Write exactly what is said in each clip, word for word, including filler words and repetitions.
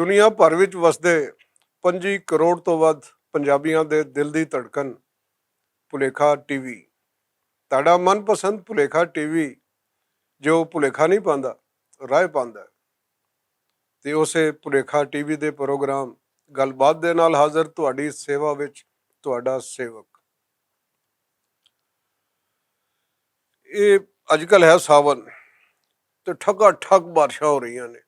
دنیا بھر وچ وسدے پنجی کروڑ توں ودھ پنجابیاں دے دل دی دھڑکن، پلیکھا ٹی وی۔ تہاڈا من پسند پلیکھا ٹی وی، جو پلیکھا نہیں پاندا، رائے پاندا ہے۔ تے اسے پلیکھا ٹی وی دے پروگرام گل بات دے نال حاضر تہاڈی سیوا وچ تہاڈا سیوک۔ اے اج کل ہے ساون، تے ٹھکا ٹھک بارشاں ہو رہیاں نے،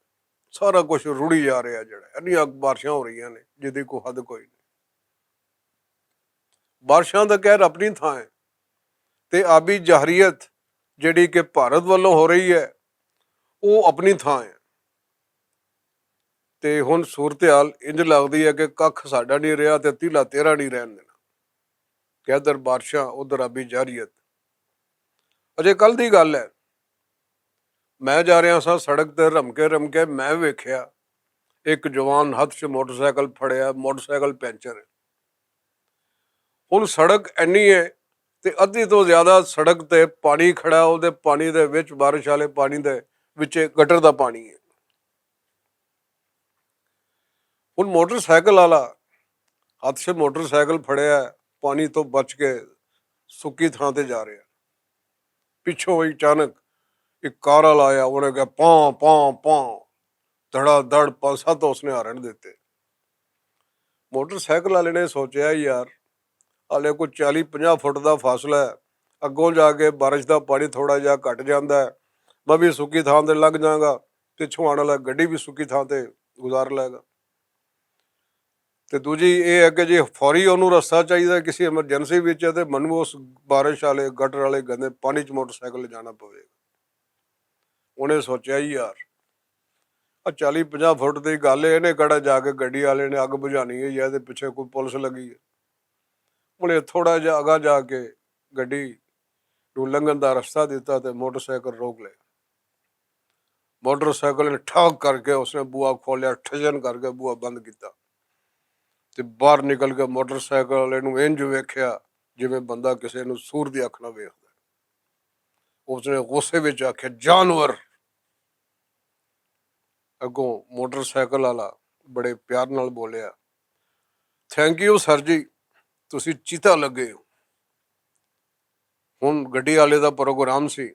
سارا کچھ رڑی جا رہا جڑا، انیاں بارشاں ہو رہیاں نے جدی کوئی حد کوئی نہیں۔ بارشاں دا قہر اپنی تھاں ہے، تے آبی جہریت جڑی کہ بھارت ولوں ہو رہی ہے، او اپنی تھاں ہے۔ تے ہن صورتحال انج لگدی ہے کہ ککھ ساڈا نہیں رہیا تے تیلا تیرا نہیں رہن دینا۔ کہ ادھر بارشاں، ادھر آبی جہریت۔ اجے کل دی گل ہے، میں جا رہا سا سڑک تے، رمکے رمکے میں ویکھیا ایک جوان ہتھ چ موٹر سائیکل پھڑیا، موٹر سائیکل پینچر ہے۔ ہن سڑک اینی ہے تے ادھی تو زیادہ سڑک تے پانی کھڑا ہے، او دے پانی دے وچ، بارش والے پانی دے وچ گٹر دا پانی ہے۔ ہن موٹر سائیکل والا ہتھ سے موٹر سائیکل پھڑیا ہے، پانی تو بچ کے سکی تھاں تے جا رہا ہے۔ پچھوں ہی اچانک ایک کار والا آیا، انہیں کہا، "پاں، پاں، پاں۔" دھڑا دھڑ پانچ ست اس نے ہارن دیتے۔ موٹر سائیکل والے نے سوچیا، "یار، ہالے کوئی چالی پنجاہ فٹ دا فاصلہ ہے، اگوں جا کے بارش دا پانی تھوڑا جہا گھٹ جاندا ہے، میں بھی سکی تھاں تے لنگ جاں گا، پچھوں آن والا گڈی بھی سکی تھاں تے گزار لے گا۔" تے دوجی اے ہے کہ جی فوری اونوں رستہ چاہیدا ہے، کسی ایمرجنسی وچ ہے، تے مینوں اس بارش والے، گٹر والے گندے پانی چ موٹر سائیکل لے جانا پوے گا۔ انہیں سوچیا، "یار، آ چالی پنجاہ فٹ دی گل ہے، انہیں کہڑا جا کے گڈی والے نے اگ بجھانی ہے یا تے پچھے کوئی پولیس لگی ہے۔" انہیں تھوڑا جہا اگاں جا کے گڈی نوں لنگھن دا رستہ دتا تے موٹر سائیکل روک لیا۔ موٹر سائیکل نے ٹھاک کر کے اس نے بوا کھولیا، ٹھجن کر کے بوا بند کیتا تے باہر نکل کے موٹر سائیکل والے نوں انج ویکھیا جویں بندہ کسے نوں سور دی اکھ نہ ویکھدا۔ اس نے غصے وچ آکھیا، "جانور۔" اگوں موٹر سائیکل والا بڑے پیار نال بولیا، "تھینک یو سر جی، تسی چیتا لگے ہو۔" ہن گڈی والے دا پروگرام سی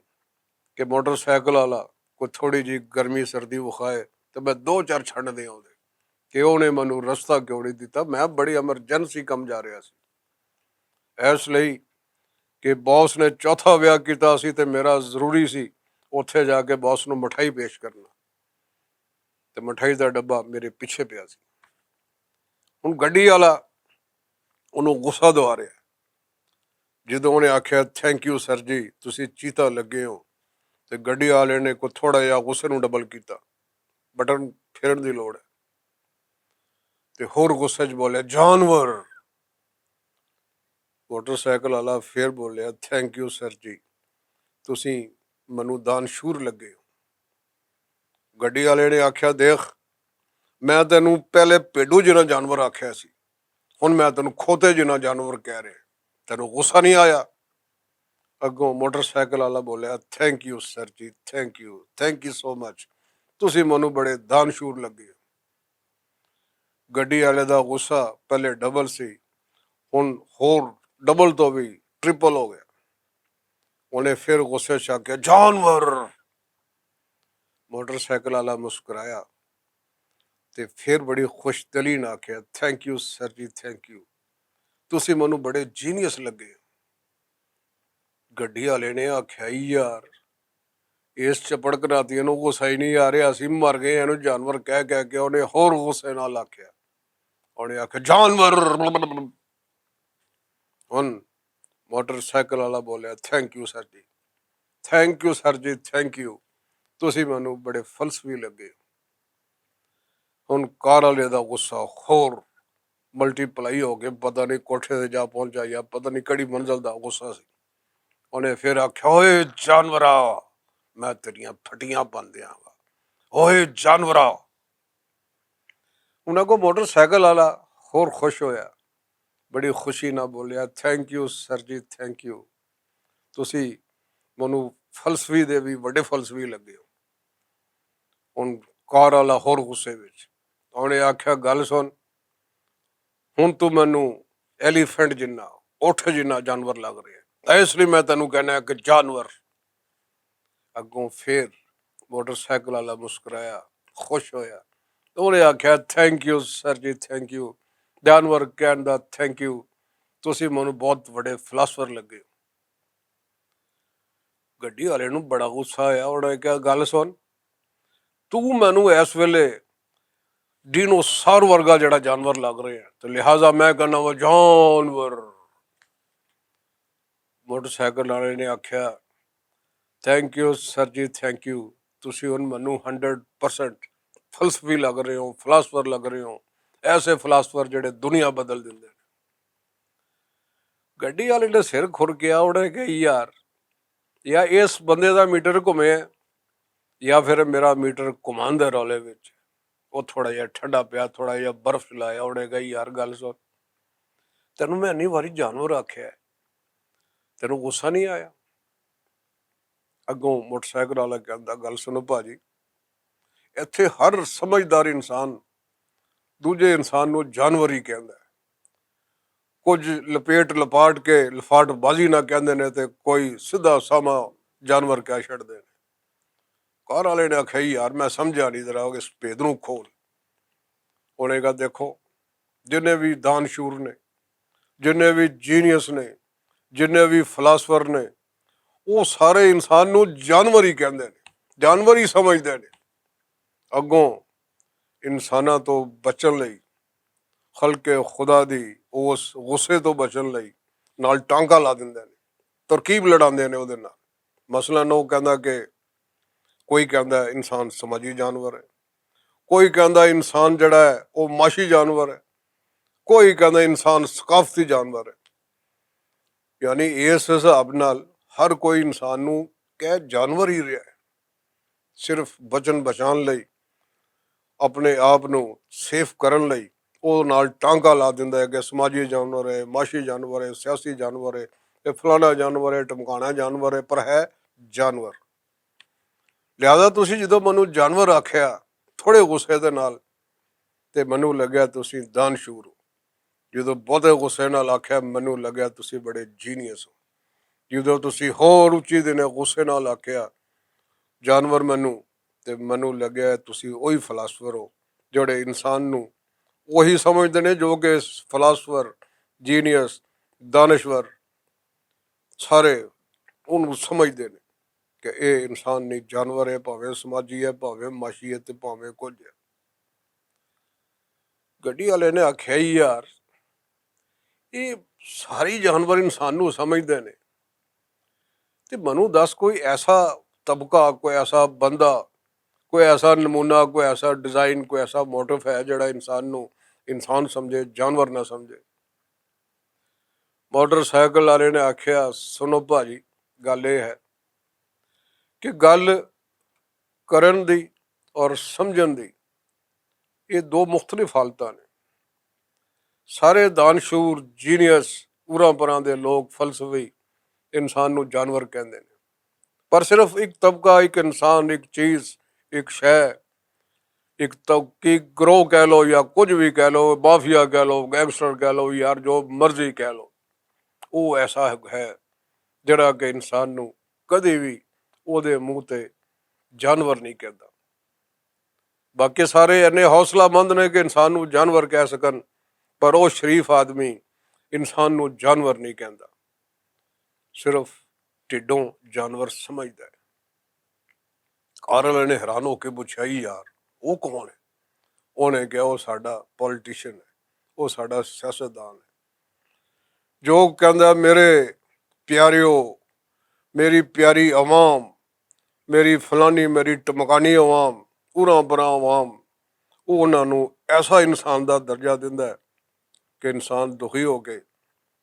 کہ موٹر سائیکل والا کوئی تھوڑی جی گرمی سردی وکھائے تے میں دو چار چھنڈ دے آؤں دے کہ اونے مینوں رستہ کیوں نہیں دتا، میں بڑی ایمرجنسی کم جا رہا سی۔ اس لئی کہ باس نے چوتھا ویاہ کیتا سی تے میرا ضروری سی اوتھے جا کے باس نوں مٹھائی پیش کرنا، تے مٹھائی دا ڈبہ میرے پیچھے پیا سی۔ ہن گڈی والا اونوں غصہ دوا رہیا۔ جدوں انہیں آکھیا، "تھینک یو سر جی، تسی چیتا لگے ہو۔" تے گڈی والے نے کوئی تھوڑا جہا غصے نوں ڈبل کیتا، بٹن پھیرن دی لوڑ ہے۔ تے ہور غصے چ بولیا، "جانور۔" موٹر سائیکل والا پھر بولیا، "تھینک یو سر جی، تسی مینوں دانشور لگے ہو۔" گڈی والے نے آکھیا، "دیکھ، میں تینوں پہلے پیڈو جنہاں جانور آکھیا سی، ہن میں تینوں کھوتے جنہاں جانور کہہ رہا، تینوں غصہ نہیں آیا؟" اگوں موٹر سائیکل والا بولیا، "thank you sir ji, thank you, thank you so much, تسی مینوں بڑے دانشور لگے ہو۔" گڈی والے دا غصہ پہلے ڈبل سی، ہن ہور ڈبل تو بھی ٹرپل ہو گیا۔ انہیں پھر غصے چ آکھیا، "جانور۔" موٹر سائیکل والا مسکرایا تے پھر بڑی خوش دلی نال آکھیا، "thank you sir ji, thank you, تسی مینوں بڑے جینیس لگے۔" گڈی والے نے آکھیا، "یار، اس چپڑ کناتی نوں غصہ ہی نہیں آ رہیا، اسی مر گئے، اینوں جانور کہہ کہہ کے۔" انہیں ہور غصے نال آکھیا، انہیں آکھیا، "جانور۔" ہن موٹر سائیکل والا بولیا، "thank you sir ji, thank you sir ji, thank you, تسی مینوں بڑے فلسفی لگے۔" ہن کار والے دا غصہ ہور ملٹی پلائی ہو کے پتہ نہیں کوٹھے تے جا پہنچا یا پتہ نہیں کہڑی منزل دا غصہ سی۔ انہیں پھر آکھیا، "اوئے جانورا، میں تیریاں پھٹیاں بن دیاں گا، اوئے جانورا۔" انہاں کو موٹر سائیکل والا ہور خوش ہویا، بڑی خوشی نہ بولیا، "thank you sir ji, thank you, تسی مینوں فلسفی دے بھی وڈے فلسفی لگے ہو۔" ہن کار والا ہور غصے وچ، انہیں آکھیا، "گل سن، ہن تو مینوں ایلیفنٹ جنہ، اٹھ جنہ جانور لگ رہے ہیں، اس لیے میں تینوں کہنا کہ جانور۔" اگوں پھر موٹر سائیکل والا مسکرایا، خوش ہویا۔ انہیں آکھیا، "thank you sir ji, thank you." جانور کہن دا، "تھینک یو، تسی مینوں بہت وڈے فلاسفر لگے ہو۔" گڈی والے نوں بڑا غصہ آیا۔ انہاں نے کہا، "گل سن، تو مینوں اس ویلے ڈینوسار ورگا جڑا جانور لگ رہے ہیں، تو لہذا میں کہنا وہ جانور۔" موٹر سائیکل والے نے آکھیا، "thank you sir ji, thank you, تسی ہن مینوں ہنڈرڈ پرسنٹ فلسفی لگ رہے ہو، فلاسفر لگ رہے ہو، ایسے فلاسفر جڑے دنیا بدل دیندے نے۔" گڈی والے نے سر کھر کیا، انہیں کہا، "یار، یا اس بندے دا میٹر گھومے ہے، یا پھر میرا میٹر گھمان دے رولے وچ۔" وہ تھوڑا جہا ٹھنڈا پیا، تھوڑا جہا برف چلایا، انہیں کہا، "یار، گل سن، تینوں میں انی واری جانور آکھیا ہے، تینوں غصہ نہیں آیا؟" اگوں موٹر سائیکل والا کہندا، "گل سنو بھاجی، ایتھے ہر سمجھدار انسان دوجے انسان نوں جانور ہی کہندا ہے۔ کچھ لپیٹ لپاٹ کے لفاٹ بازی نہ کہندے نے تے کوئی سدھا ساما جانور کہہ چھڑدے نے۔" کار والے نے آکھیا، "یار، میں سمجھا نہیں، ذرا اس بھید نوں کھول۔" انہیں کہا، "دیکھو، جنے بھی دانشور نے، جنے بھی جینیس نے، جنے بھی فلاسفر نے، وہ سارے انسان نوں جانور ہی کہندے نے، جانور ہی سمجھدے نے۔ اگوں انساناں تو بچن لئی، خلق خدا دی اس غصے تو بچن لئی نال ٹانکا لا دیندے نے، ترکیب لڑاندے نے اودے نال۔" مثلاً، وہ کہندا کہ کوئی کہندا ہے انسان سماجی جانور ہے، کوئی کہندا انسان جڑا ہے وہ معاشی جانور ہے، کوئی کہندا انسان ثقافتی جانور ہے۔ یعنی اس حساب نال ہر کوئی انسان نوں کہہ جانور ہی رہیا ہے۔ صرف بچن بچان لئی، اپنے آپ نوں سیف کرن لئی، او نال ٹانکا لا دیندا ہے کہ سماجی جانور ہے، معاشی جانور ہے، سیاسی جانور ہے، اے فلانا جانور ہے، ٹمکانا جانور ہے، پر ہے جانور۔ لہذا تسی جدوں مینوں جانور آکھیا تھوڑے غصے دے نال، تے مینوں لگیا تسی دانشور ہو۔ جدوں بہتے غصے نال آکھیا، مینوں لگیا تسی بڑے جینیس ہو۔ جدوں تسی ہور اچی دینے غصے نال آکھیا، جانور مینوں، تے مینوں لگیا تسی اوہی فلاسفر ہو، جڑے انسان نوں اوہی سمجھدے نے جو کہ فلاسفر، جینیس، دانشور سارے انہوں سمجھدے نے کہ اے انسان نہیں، جانور ہے، بھاویں سماجی ہے، بھاویں معاشی ہے، تے بھاویں کچھ ہے۔ گڈی والے نے آکھیا، "یار، اے ساری جانور انسان نوں سمجھدے نے، تے مینوں دس کوئی ایسا طبقہ، کوئی ایسا بندہ، کوئی ایسا نمونہ، کوئی ایسا ڈیزائن، کوئی ایسا موٹف ہے جڑا انسان نوں انسان سمجھے، جانور نہ سمجھے۔" موٹر سائیکل والے نے آکھیا، "سنو بھاجی، گل اے ہے کہ گل کرن دی اور سمجھن دی، اے دو مختلف حالتاں نے۔ سارے دانشور، جینیس، اوراں پراں دے لوگ، فلسفی انسان نوں جانور کہندے نے، پر صرف ایک طبقہ، ایک انسان، ایک چیز، ایک شے، ایک تو کی گروہ کہہ لو یا کچھ بھی کہہ لو، مافیا کہہ لو، گینگسٹر کہہ لو، یار جو مرضی کہہ لو، وہ ایسا ہے جڑا کہ انسان نوں کدی بھی او دے منہ تے جانور نہیں کہندا۔ باقی سارے اینے حوصلہ مند نے کہ انسان نوں جانور کہہ سکن، پر او شریف آدمی انسان نوں جانور نہیں کہندا، صرف ٹھڈوں جانور سمجھدا ہے۔" کارل نے حیران ہو کے پوچھا، "یار، وہ کون ہے؟" انہیں کہا، "وہ ساڈا پولیٹیشن ہے، وہ ساڈا سیاستدان ہے، جو کہندا، میرے پیاریو، میری پیاری عوام، میری فلانی، میری ٹمکانی عوام، اوراں پراں عوام، وہ انہاں نوں ایسا انسان دا درجہ دیندا ہے کہ انسان دکھی ہو کے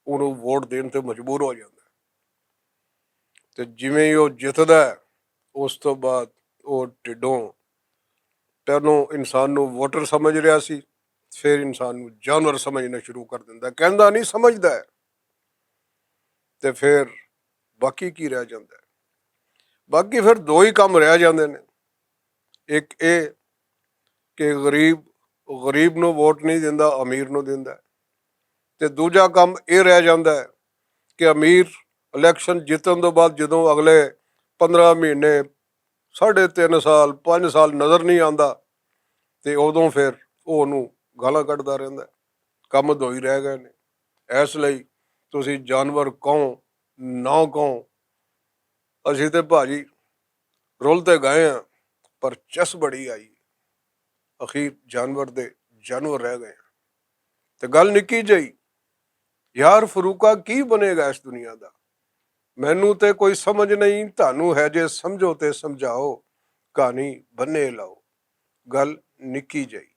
انہوں ووٹ دین تے مجبور ہو جاندا ہے۔" تے جویں ہی او جتدا ہے، اس تو بعد او ٹڈوں پہلوں انسان نوں ووٹر سمجھ رہیا سی، پھر انسان نوں جانور سمجھنا شروع کر دیندا ہے، کہندا نہیں، سمجھدا ہے۔ تے پھر باقی کی رہ جاندا ہے؟ باقی پھر دو ہی کم رہ جاندے نے۔ ایک اے کہ غریب غریب نوں ووٹ نہیں دیندا، امیر نوں دیندا ہے۔ تے دوجا کم اے رہ جاندا ہے کہ امیر الیکشن جیتن توں بعد جدوں اگلے پندرہ مہینے، ساڑھے تین سال، پنج سال نظر نہیں آندا، تے اودوں فیر او اونوں گالاں کڈدا رہندا ہے۔ کم دوئی رہ گئے نے۔ ایس لئی تسی جانور کہو نہ کہو، اسی تے بھاجی رول تے گئے ہاں، پر چس بڑی آئی۔ اخیر جانور دے جانور رہ گئے ہاں۔ تے گل نکی جئی، یار فروقہ کی بنے گا اس دنیا دا؟ مینوں تے کوئی سمجھ نہیں، تانوں ہے جے سمجھو تے سمجھاؤ، کہانی بنے لاؤ۔ گل نکی جئی۔